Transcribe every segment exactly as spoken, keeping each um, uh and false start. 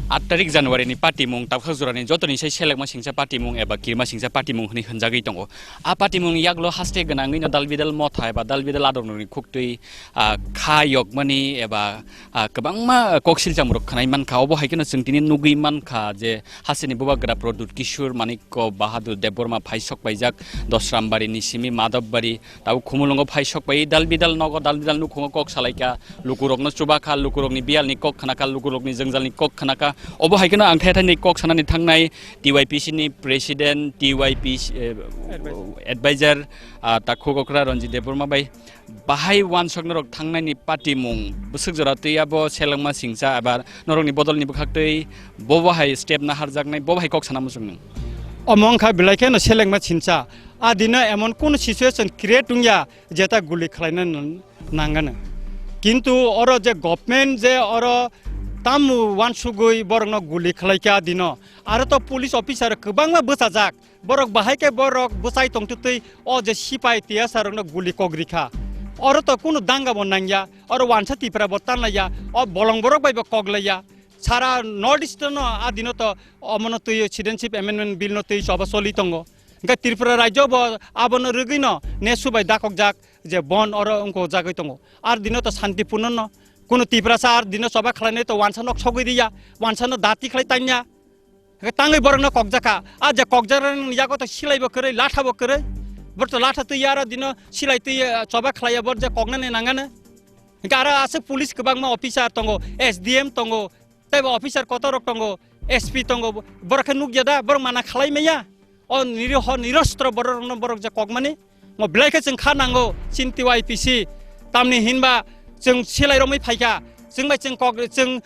Aat tarik January ni patimung, tabkhak jorani jotoni sai selengma singcha patimung eba kirima singcha patimung hwnwi hwnjagwi tongo. A patimungni yagulo haste gwnangwi no dal bidal motha eba dal bidal adongrokni khuktwi, ah, kha yokmani eba, ah, kwbangma koksil chamrok khwnai mankha. Obo hai kheno chwng tini nugwi mankha je hasteni bubagra Pradyut Kishore Manikya Bahadur Debbarma phai sokpaijak Dosrambari ni simi Madhabbari, tabuk Khumulwngo phai sokpai dal bidal nogo dal bidal nukhungo kok salaikha, lukurokno chubakha, lukurokni biyalni kok khnakha, lukurokni jwngjalni kok khnakha. Obo hai kheno ang thai thaini kok sanani thangnai T Y P C ni president, T Y P C, eh, advisor, ah, takhuk okra Ranjit Debbarma bai bahai wansok norok thangnaini patimung bwswk jora twi abo selengma singcha eba norokni bodolni bwkhaktwi bobo hai step naharjaknai, bobo hai kok sana muchungnung. Omo wngkha belai kheno selengma singcha. A dino emon kunu situation create wngya jeta guli khlaina n-, nangano. Kintu oro je government je oro tam wansugwi borokno guli khlaikha dino. Aro to police officer kwbangma bwchajak. Borok bahai khe borok bwchai tongtwtwi o je sipai tiyasarokno guli kok rikha. Oro to kunu danga bo nangya. Oro wansa Tipra bo tanlaiya. O bolong borok bai bo kok laiya. Sara North East no a dino to omono twi Citizenship Amendment Bill no twi choba choli tongo. Hingke Tripura rajyo bo abono rwgwino nesu bai dakokjak je bon oro wngkojagwi tongo. Ar dino to santipurno no. Kuno Tiprasa ar dino choba khlainai to wansa nok sogwi riya, wansa no dati khlai tanya. Hingke tangwi borokno kokjakha. A je kokjaknani yago to silai bo kwrwi, latha bo kwrwi. Bor to latha twi ya aro dino silai twi, eh, choba khlaiya bor je koknani nangano. Hingke aro aswk police kwbangma officer tongo, S D M tongo, tei bo officer kotor rok tongo, S P tongo, borok khe nukya da, borok mana khlai maya. O niriho, nirostro borok rokno borok je kokmani, mo belai khe chwng kha nango, chini T Y P C, tamni hinba chwng silai romwi phaikha, chwng bai chwng kok, chwng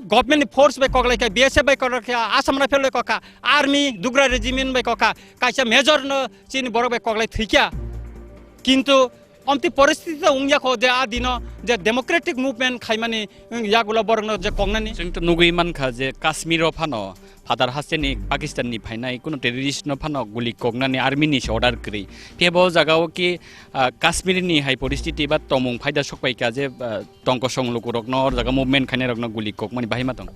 government ni force bai koklai kha, B S F bai koklai kha, Assam Rifle bai kokha, army, Dugra regiment bai kokha, kaisa major no chini borok bai koklai thwikha. Kintu omtwi poristiti ta wngya kho je a dino je democratic movement khaimani, wng, yagulo borokno je koknani. Chwng to nugwi mankha je Kashmir o phano phatar hasteni Pakistan ni phainai kuno terrorist no phano guli koknani army ni se order kwrwi. Phiya bo o jaga o ki, ah, Kashmir ni hai poristiti ba tomung phaida sokpaikha je, ah, tongkosong lukurokno o jaga movement khainai rokno guli kokmani bahai ma tong.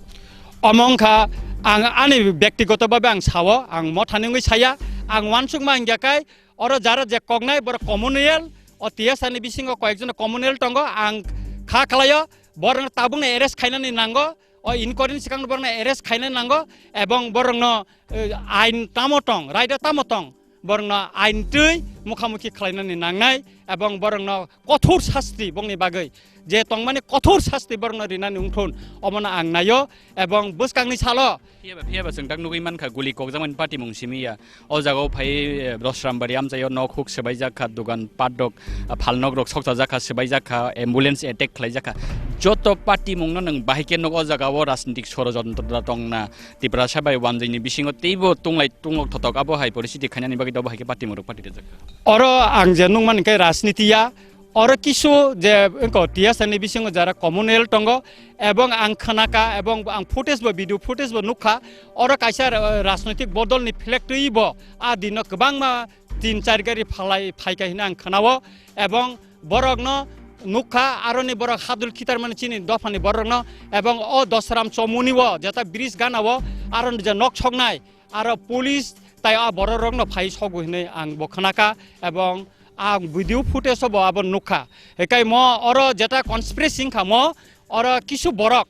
Omo wngkha ang ani bektigoto babe ang sao, ang mothani wngwi saya, ang wansukma hingya kai, oro jara je koknai borok communal, o T S R ni bisingo koyekjon communal tongo, ang kha khlaio, borokno tabukno arrest khainani nango, o inquiry ni swkang borokno arrest khainani nango, ebong borokno, eh, ain tamo tong, raida tamo tong, borokno ain twi mukhamukhi khlainani nangnai, ebong borokno kothor sasti bongni bagwi je tongmani kothor sasti borokno rinani wngthun, omono ang naio, ebong bwskangni salo. Phiya ba, phiya ba chwng tak nugwi mankha, guli kokjakmani patimung simi ya. O jaga o phai, eh, Rosrambari amchaio nok huk swbaijak kha, dugan pat rok, ah, phalnok rok sokchajak kha, swbaijak kha, ambulance attack khlaijak kha. Joto patimung no nwng bahai khe nuk o jaga o rajnitik sorojontro da tongna, Tiprasa bai wanjwi ni bisingo teibo tunglai tunglok thotok abo hai poristiti khainani bagwi do bo hai khe patimung rok pati rijak kha. Oro ang je nukmani khe rajniti ya, oro kisu je wngko T S R ni bisingo jara communal tongo, ebong ang khnaka, ebong ang footage bo, video footage bo nukha, oro kaisa, eh, rajnoitik bodol ni flag twi bo a dino kwbangma tin char gari phalai phaikha hwnwi ang khnao, ebong borokno nukha, aroni borok hadul khitar mani chini dophani borokno, ebong o Dosram Chomuni o jeta bridge gana o aroni je nok soknai, aro police tai a borok rokno phai sogo hinwi ang bo khnaka, ebong ang video footage o bo abo nukha. Hekai mo oro jeta conspiracy wngkha mo, oro kisu borok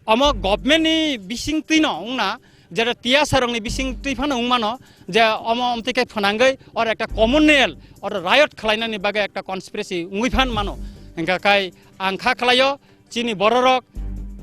omo government ni bising twi no wngna, jeta T S R rok ni bising twi phano wngmano, je omo omtwi khe phnangwi oro ekta communal oro riot khlainani bagwi ekta conspiracy wngwi phan mano. Hingkha kai ang kha khlaio, chini bororok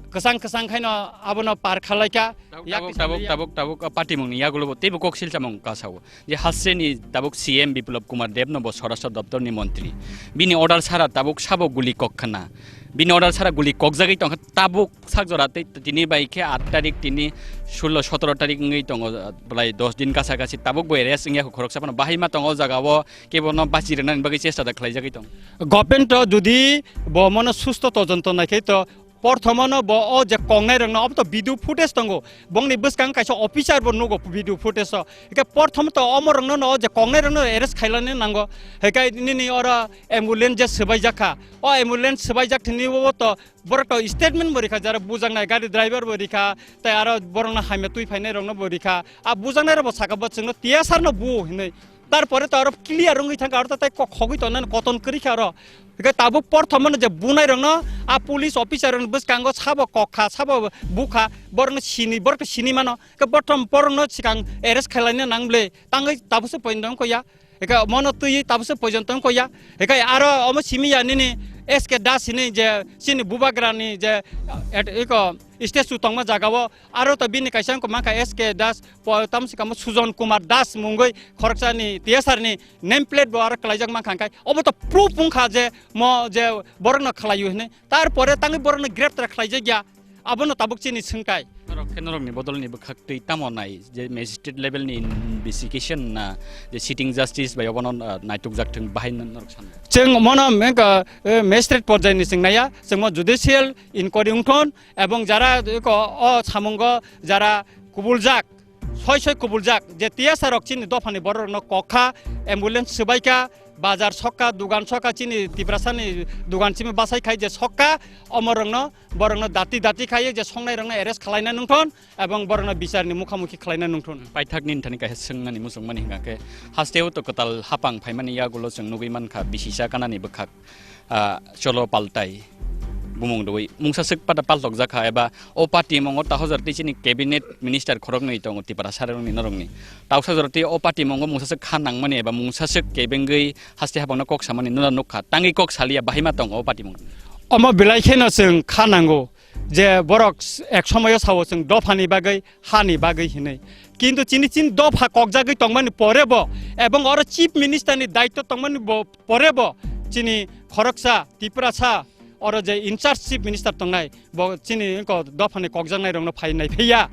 kwchang kwchang khaino abono par khalaikha. Tabuk, yak tabuk, tabuk, tabuk, tabuk, o patimungni yagulo bo teibo kok silchamung kasao. Je hasteni tabuk C M Biplab Kumar Deb no bo Swarashtra Doptor ni montri. Bini order sara tabuk sabo guli kok khna. Bini order sara guli kok jagwi tongkha tabuk sak jora tei tini bai khe aat tarik tini sullo sotoro tarik wngwi tongo, belai dos din kasa kasi tabuk bo arrest wngya kho khoroksa phano bahai ma tongo o jaga o. Kebo no bachi rwnani bagwi chesta da khlaijagwi tong. Government o jodi bo mono susto tojonto naikhe to Porthomono bo o je kongnai rokno, obo to video footage tongo, bongni bwskang kaisa officer bo nugo video footage o. Hingke porthomo to omo rokno no o je kongnai rokno arrest khailani nango. Hingke nini oro ambulance je swbaijak kha, o ambulance swbaijak thini o to borok to statement bo rikha, jara bujaknai gari driver bo rikha, tai aro borokno hamya twi phainai rokno bo rikha. A bujaknai rok bo saka bo chwngno T S R no bu hinwi. Tarpore to aro clear wngwi thangkha, aro to tai kok khogwi tongnani koton kwrwi kha aro. Hingke tabuk porthomono je bunai rokno a police officer rokni bwskango sabo kok kha, sabo bukha, borokno sini, borokno sini mano. Hingke porthom borokno swkang arrest khailani nang bwle, tangwi tabukse poijon tong koya. Hingke mono twi tabukse poijon tong koya. Hingke aro omo simi ya nini S K Das hini je chini bubagrani je, et-, iko statue tongma jagao aro to bini kaisa wngkha mankha S K Das, po-, tamo se kamo Sujon Kumar Das mungwi khoroksani T S R ni name plate bo aro kwlaijak mankha, hingke obo to proof wngkha je mo je borokno khlaio hinwi, tarpore tangwi borokno greptar khlaijak ya, abono tabuk chini swngthai. Norok khe norokni bodolni bwkhak twi tamo nai je magistrate level ni investigation na je sitting justice bai obono, ah, naitukjak thwng bahai norok sano? Chwng mono mengka, eh, magistrate porjai ni chwng naiya, chwng mo judicial inquiry wngthon, ebong jara eko o samungo jara kubuljak, soi soi kubuljak je T S R rok chini dophani borok rokno kok kha, ambulance swbai kha, bazar sokha, dugan sokha, chini Tiprasani dugan simi basai khai je sokha, omo rokno borokno dati dati khai je songnai rokno arrest khwlaina nungthon ebong borokno bicharni mukhamukhi khwlaina nungthon. Paithakni nini thani kaisa swngnani muchungmani hingka khe, hasteo to kwtal hapang phaimani yagulo chwng nugwi mankha, bisisa kanani bwkhak, ah, cholo paltai bumung rwui mungsa swk pada paltokjak kha, eba o party mongo ta hojar tei chini cabinet minister khoroknwi tongo Tiprasa rokni norokni. Tausa jora tei o party mongo mungsa swk kha nangmani eba mungsa swk kebengwi haste hapangno kok samani nuna nukha, tangwi kok saliya bahai ma tongo o party mongo. Omo belai kheno chwng kha nango je borok ek somoyo sao chwng dophani bagwi, hani bagwi hinwi. Kintu chini chini dopha kokjagwi tongmani pore bo, ebong oro chief minister ni daitto tongmani bo pore bo chini khoroksa Tiprasa oro je in charge chief minister tongnai bo chini wngkha dophani kokjaknai rokno phai naiphaiya,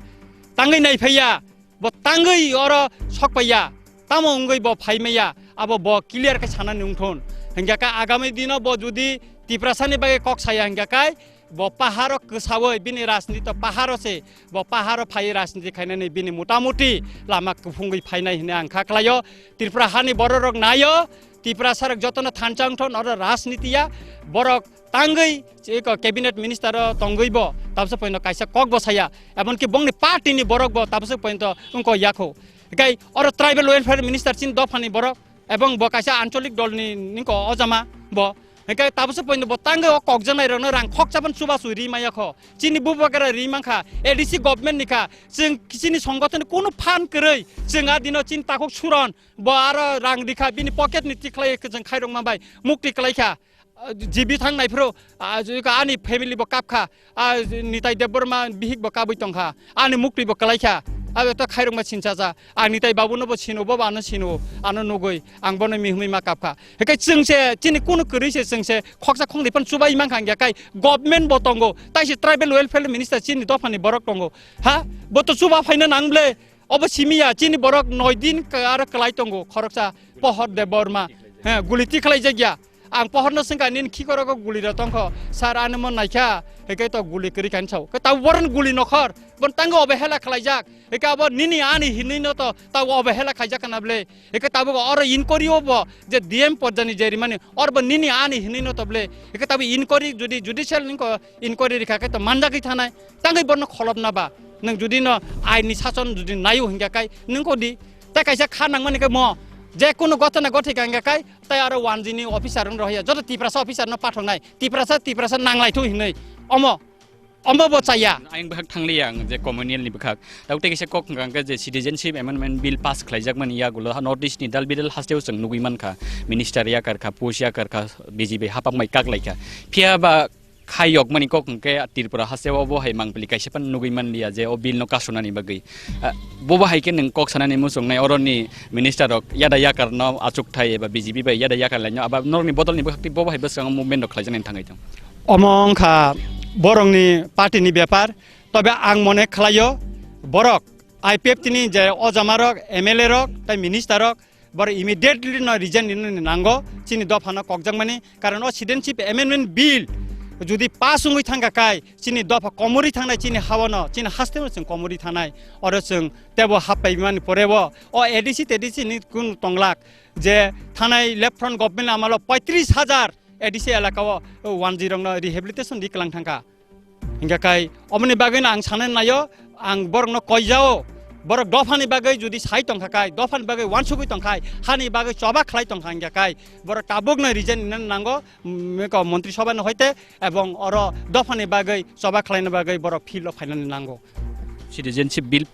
tangwi naiphaiya, bo tangwi oro sokpaiya, tamo wngwi bo phaimaiya, abo bo clear khe sanani wngthon. Hingkha khe agami dino bo judi Tiprasani bagwi kok saya hingkha khe bo paharo kwsaui bini rajniti paharo se, bo paharo phai rajniti khainani bini motamuti lama kuphungwi phainai hinwi ang kha khlaio. Tripura hani bororok naio, Tiprasarok jotono thansa wngthon oro rajnitiya, borok tangwi eko cabinet minister o tongwi bo tabsa poino kaisa kok bo saya, emonki bongni party ni borok bo tabsa poino wngko yakho. Hikai oro tribal welfare minister chini dophani borok, ebong bo kaisa ancholik dol ni ningko ojama bo. Hikai tabsa poino bo tangwi o kokjaknai rokno rang khoksa ban chubachu ri maya kho. Chini bubagra ri mankha, A D C government ni kha. Chwng chini songothon ni kunu phan kwrwi. Chwng a dino chini takhuk suron bo aro rang rikha, bini pocket ni tikhlai kwchwng khairokma bai mukti kwlai kha. Ah, G B thang nai phuru, ah, ani family bo kap kha. Ah, Nitai Debbarma bihik bo kabui tong kha. Ani mukti bo kwlai kha. Abo to khairokma sincha cha. Ang Nitai Babu no bo sino, bo ano sino, ano nugui. Ang bono mihmui ma kap kha. Hikai chwng se, chini kunu kwrwi se chwng se, khoksa khongdi phan chubai mankha hingya kai, government bo tongo. Tai se tribal welfare minister chini dophani borok tongo. Ha? Bo to chuba phaina nang ble. Obo simiya, chini borok noi din ka-, aro kwlai tongo, khoroksa Pohor Debbarma. He, guli tikhlai jakya. Ang Pohor no swngkha, nini khikoro go guli rok tongkho. Sir, ano mo naikha, heke to guli kwrwi kani sao. Ke tabo boron guli nokhor, bon tango obo hela khlaijak. Heke abo nini ani hinwi no to, tabo obo hela khaijak kana ble. Heke tabo oro inquiry obo, je D M porjani jerimani, orbo nini ani hinwi no to ble. Heke tabo inquiry judi judicial ningko inquiry rikha khe to manjagwi thanai. Tangwi borno kholopna ba, nwng judi no aini sason judi naio hingya kai nwng kodi, tei kaisa kha nangmani khe mo, je kunu gotona gothi ka hingya kai, tei aro one G ni officer wng rohya, joto Tiprasa officer no pathoknai, Tiprasa, Tiprasa nanglai thu hinwi, omo, omo bo chaya. Ayang bwkhak thangliya ang je communal ni bwkhak. Tabuk tei kaisa kok hwnkha hwnkhe je Citizenship Amendment Bill pass khlaijakmani yagulo North East ni dal bidal hasteo chwng nugwi mankha, minister yakar kha, post yakar kha, B J P hapang bai kak lai kha. Phiya ba khai yokmani kok hwnkhe Tripura hasteo bo hai mangpili kaisa phano nugwi manliya je o bill no kasonani bagwi. Ah, bo bo hai khe nwng kok sanani muchungnai oroni minister rok yada yakar no achukthai eba B J P bai yada yakar laino aba norokni bodolni bwkhak twi bo bo hai bwskango movement rok khlaijaknai thangwi tong. Omo wngkha borokni party ni bepar, tobe ang mone khlaio borok I P F T ni je ojama rok, M L A rok tei minister rok, borok immediately no resign rinani nango, chini dophano kokjakmani, karon o Citizenship Amendment Bill jodi pass wngwi thangkha kai, chini dopha komorwi thangnai, chini hawano, chini hasteo chwng komorwi thangnai. Oro chwng tebo happaimani porebo o A D C tedisi ni kunu tonglak je thanai left front government amalo poitris hajar A D C elakao wanjwi rokno rehabilitation di kwlang thangkha. Hingkha kai, omoni bagwino ang sanani naio, ang borokno koijao, borok dophani bagwi jodi sai tongkha kai, dophani bagwi wansugwi tongkhai, hani bagwi choba khlai tongkha hingkha kai, borok tabukno resign rinani nango, mm, ko montri sabha no hoite, ebong oro dophani bagwi choba khlaina bagwi borok field o phainani nango. Citizenship bill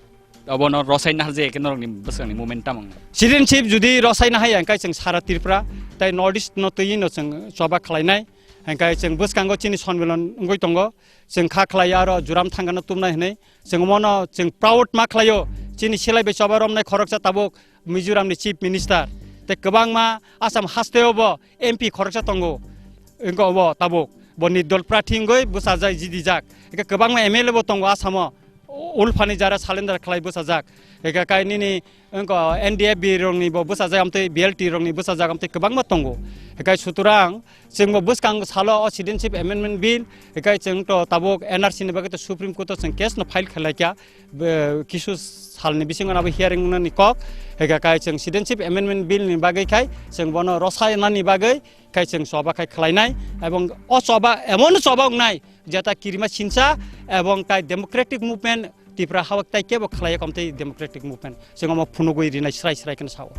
obono rosai nahar je ekhe norokni bwskangni movement tamo wngna? Citizenship jodi rosai nahai hingkha chwng sara Tripura, tai North East no twiwi no chwng choba khlainai. Hingkhe chwng bwskango chini sonmilon wngwi tongo, chwng kha khlai aro juram thangano tumnai hwnwi. Chwng omono chwng proud ma khlaio, chini silai bai choba romnai khoroksa tabuk Mizoramni Chief Minister, tei kwbangma Assam hasteo bo M P khoroksa tongo, wngkha obo tabuk bo nirdol prathi wngwi bwsajak jidijak, hingkhe kwbangma M L A bo tongo Assamo, ulphani jara salendar khlai bwsajak, hingkhe kai nini wngkha N D F B rokni bo bwsajak, amtwi B L T rokni bwsajak, amtwi kwbangma tongo. Hikai suturang chwngbo bwskang salo o Citizenship Amendment Bill, hikai chwng to tabuk N R C ni bagwi to Supreme Court o chwng case no file khlaikha, be-, kisu salni bisingo abo hearing wngnani kok, hikai kai chwng Citizenship Amendment Bill ni bagwi khai chwng bono rwsainani bagwi khai chwng choba khai khlainai, ebong o choba emon choba wngnai, jeta kirima sinsa ebong tai democratic movement Tipra hawak tai kebo khlai kom tei democratic movement. Chwng omo phunugwi rinai srai srai kheno sao.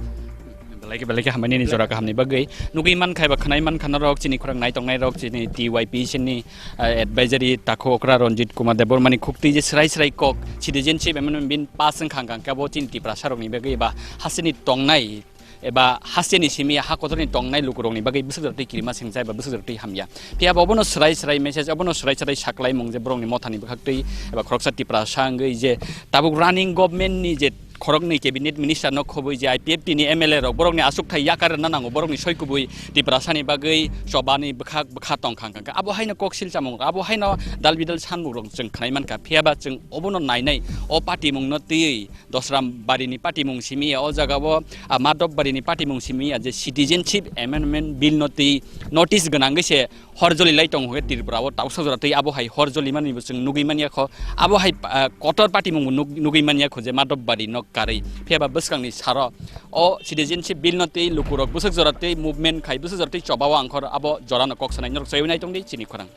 Belai khe, belai khe hambai nini jora kahamni bagwi. Nugwi mankha eba khwnai mankha norok chini khorang nai tongnai rok chini T Y P C ni, ah, advisory takhu okra Ranjit Kumar Debbarma ni khuktwi je srai srai kok citizenship amendment bill pass wngkha hwnkhe bo chini Tiprasa rokni bagwi eba hasini tongnai eba hasteni simi ha kotorni tongnai lukurokni bagwi bwswk jora twi kirima sengcha eba bwswk jora twi hamya. Phiya bo obono swrai swrai message, obono swrai swrai saklaimung je borokni mothani bwkhak twi eba khoroksa Tiprasa wngwi je tabuk running government ni je khoroknwi cabinet minister no khobwi je I P F T ni M L A rok borokni aswk thai yakar rwna nango, borokni soi kubui Tiprasa ni bagwi chobani bwkhak bwkha tongkha hwnkha khe abo haino kok sil chamung, abo haino dal bidal sanmung rok chwng khwnai mankha. Phiya ba chwng obono nainai o patimung no twiwi Dosram barini patimung simi ya, o jaga o, ah, Madhop barini patimung simi ya, je Citizenship Amendment Bill no twi notice gwnangwi se hor joli lai tongo hwnkhe Tripura o tabuksa jora twi abo hai hor joli mani bo chwng nugwi manya kho, abo hai, ah, kotor patimung bo nuk-, nugwi manya kho je Madhop bari nok karwi. Phiya ba bwskangni saro o Citizenship Bill no twi lukurok bwswk jora twi movement khai bwswk jora twi choba o angkhor abo jora no kok sanai norok chaywi nai tongdi chini khorang.